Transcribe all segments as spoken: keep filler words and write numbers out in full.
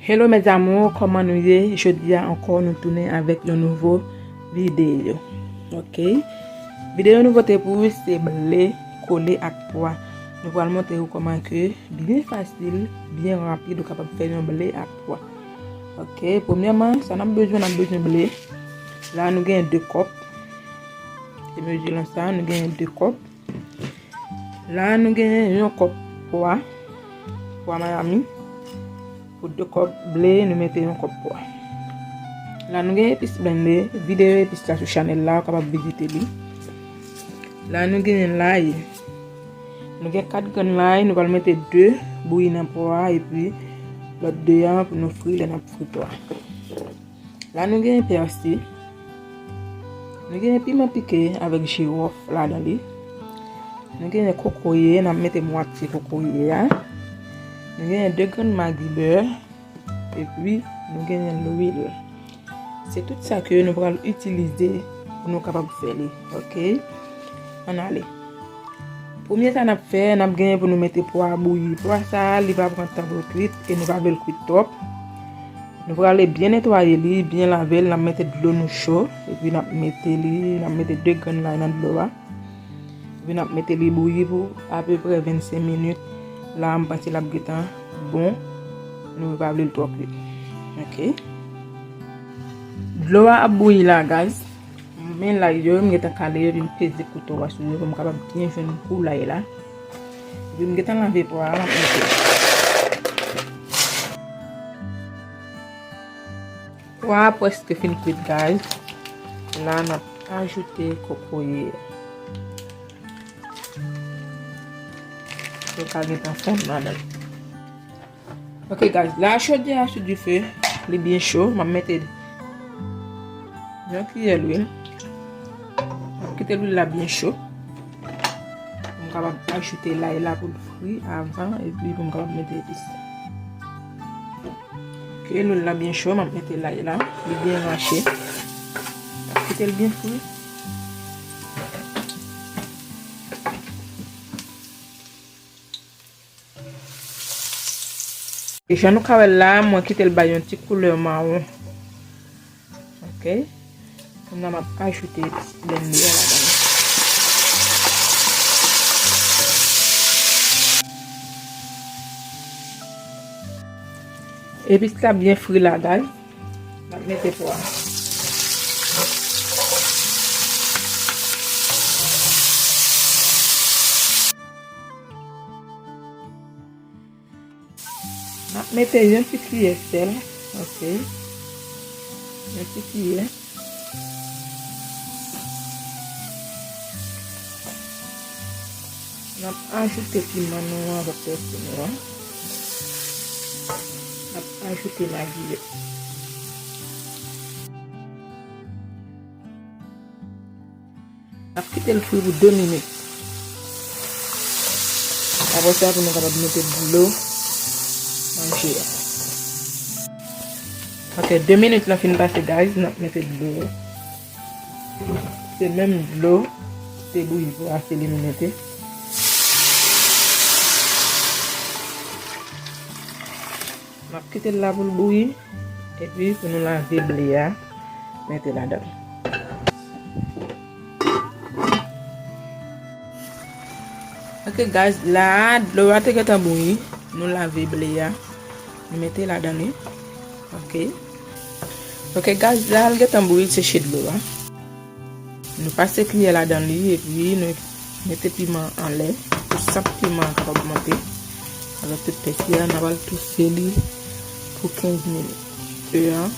Hello mes amours, kòman nou ye? Jodi a ankò nou tounen avèk yon nouvo videyo. Ok. Videyo nouvote pou ou se ble kole ak pwa. Nou pral montre ou kòman ke byen fasil, byen rapid ou kapab fè yon ble ak pwa. Ok, premyèman, sa n ap bezwen, n ap bezwen ble. La nou genyen de kòp. Se mezi lan sa, nou genyen de kòp. La nou genyen yon kòp pwa, pwa Miami. Pou de kòp ble, nou mete yon kòp pwa. La nou genyen epis blende, videyo epis la sou chanèl la, ou kapab vizite li. La nou genyen lay. Nou gen kat grenn lay, nou pral mete de bouyi nan pwa a, epi lòt de a pou nou fri lè n ap fri pwa. La nou genyen pèsi. Nou genyen piman pike avèk jiwòf ladan li. Nou genyen kokoye, n ap mete mwatye kokoye a. Nou genyen de grenn magi bè. Epi nou genyen lwil. Se tout sa ke nou pral itilize pou nou kapab fè li. Ok? Ann ale. Premye sa n ap fè, n ap genyen pou nou mete pwa a bouyi. Pwa sa a, li va pran tan pou l kwit e nou pa vle l kwit twòp. Nou prale byen netwaye li, byen lave l, n ap mete dlo nou cho, epi n ap mete li, n ap mete de grenn lay nan dlo a. Epi n ap mete li bouyi pou apeprè vennsenk minit. La, m panse l ap gentan bon. Nou pa vle l twò kwit. Ok. Dlo a ap bouyi la, guys. Men lay yo, m gentan kale yo, epi m peze kouto a sou yo pou m kapab byen jwenn gou lay la. Epi m gentan lave pwa a, m ap mete. Pwa a prèske fin kwit, guys. La, n ap ajoute kokoye. Yo ka gentan fonn ladan l. Ok, guys, la chodyè a sou dife, li byen cho, m ap mete yon kiyè lwil. M ap kite lwil la byen cho. Pou m kapab ajoute lay la pou l fri avan, epi pou m kapab mete epis. Ok, lwil la byen cho, m ap mete lay la, li byen mache. M ap kite l byen fri. E jan nou ka wè l la, mwen kite l bay yon ti koulè mawon. Ok. Kounye a m ap ajoute epis blende a ladan. Epis la byen fri la, guys. M ap mete pwa. M ap mete yon ti kiyè sèl. Ok. Yon ti kiyè. N ap ajoute piman nou an avèk pèsi nou an. N ap ajoute magi yo. N ap kite l fri pou de minit. Apre sa, pou nou kapab mete dlo manje a. Ok, de minit lan fin pase, guys, n ap mete dlo. Se menm dlo te bouyi pou ase li nou mete. M ap kite l la pou l bouyi. Epi pou nou lave ble a, mete ladan. Ok, guys, la, dlo a te gentan bouyi. Nou lave ble a. Nou mete ladan li. Ok. Ok, guys, la, l gentan bouyi, seche dlo a. Nou pase kiyè ladan li, epi nou mete piman anlè. Pou sant piman an kapab monte. Avèk tout pèsi a, n a pral toufe li pou kenz minit. Fe an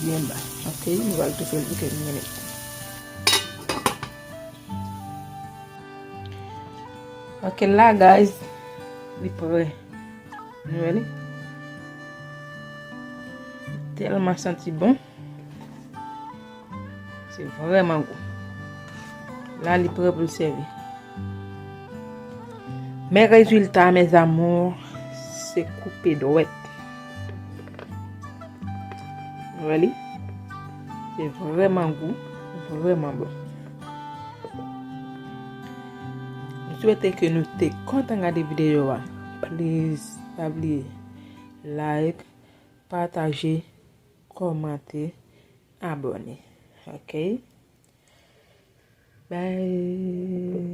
byen ba. Ok, nou pral toufe l pou kenz minit. Ok, la, guys, li prè. Nou wè li? Tèlman santi bon. Se vrèman gou. La, li prè pou l sèvi. Men rezilta, mes amours, se koupe dwèt. Wè li? Se vrèman gou, vrèman bon. M swete ke nou te kontan gade videyo a. Please, pa bliye like, Pataje, kòmante, abòne. Ok? Bye.